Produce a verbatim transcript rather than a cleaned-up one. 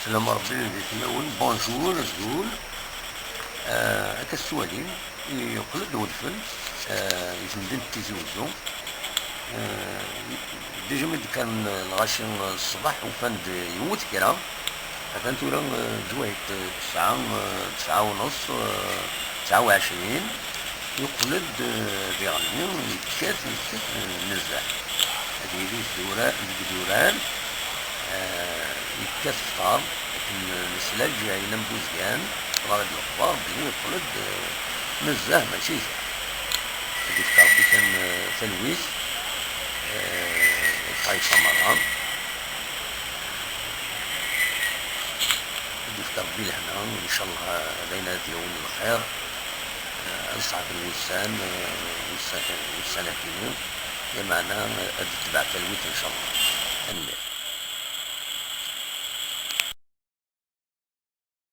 Slam Rebbi di fell-awen, bonjour azul. Ah, akka tettwalim, yeqqel-d wedfel, ah, i temdint n Tizi Uzzu. Ah, déjà mi d-kkren lɣaci ṣṣbeḥ, ufan-d yiwet kra. Atan tura, ah, ttwahit tesɛa, ah, tesɛa u nneṣ, ah, tesɛa u ɛecrin. Yeqqel-d, eh, d iɣelli, yekkat, yekkat, eh, nezzeh. Ad yili deg idurar, deg idurar, eh, yekkat fṭar, akken nesla lǧahil am Buzgan, ɣer-d lexbar belli yeqqel-d, eh, nezzeh, mačči zik. Ad yefk Rebbi kan, eh, talwit, eh, i ṭṭaifa merra. Ad yefk Rebbi lehna, ncallah d ayen ad yawin lxir, eh, ad ṣeɛben wussan, eh, wussan, wussan-agi, lameɛna, eh, ad d-tetbeɛ talwit ncallah. Tanemmirt.